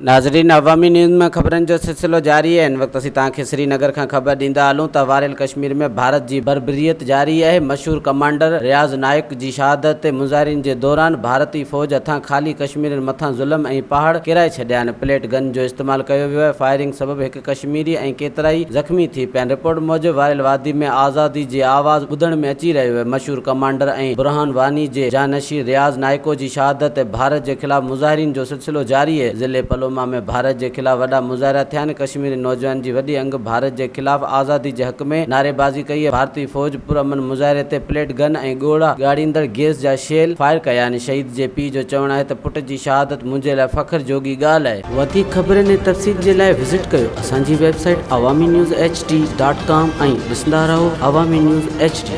ناظرين عوامي نيوز ۾ خبرن جو سلسلو جاري آهي هن وقت اسين توهان کي سري نگر کان خبر ڏيندا هلون ته واريل ڪشمير ۾ ڀارت جي بربريت جاري آهي مشهور ڪمانڊر رياض نائيڪ جي شهادت تي مظاهرين جي دوران ڀارتي فوج هٿان خالي ڪشميرين مٿان ظلم ۽ پهاڙ ڪيرائي ڇڏيا آهن پليٽ گن جو استعمال ڪيو ويو آهي فائرنگ سبب هڪ ڪشميري ۽ ڪيترائي زخمي ٿي پيا آهن. رپورٽ موجب واريل وادي ۾ آزادي جي آواز ٻڌڻ ۾ اچي رهيو آهي. مشهور ڪمانڊر ۽ برهان واني جي جانشين رياض نائيڪو جي شهادت تي ڀارت جي خلاف مظاهرين جو سلسلو جاري آهي. ضلعي پلوما ۾ ڀارت جي خلاف وڏا مظاهرا ٿيا آهن. ڪشميري نوجوانن جي وڏي انگ ڀارت جي خلاف آزادي جي حق ۾ نعريبازي ڪئي آهي. ڀارتي فوج پرامن مظاهري تي پليٽ گن ۽ ڳوڙها ڳاڙيندڙ گيس جا شيل فائر ڪيا آهن. شهيد جي پيء جو چوڻ آهي ته پٽ جي شهادت منهنجي لاء فخر جوڳي ڳالهه آهي. وڌيڪ خبرن ۽ تفصيل جي لاء وزٽ ڪيو اسان جي website Awami news H D dot com ۽ ڏسندا رهو عوامي نيوز ايڇ ڊي.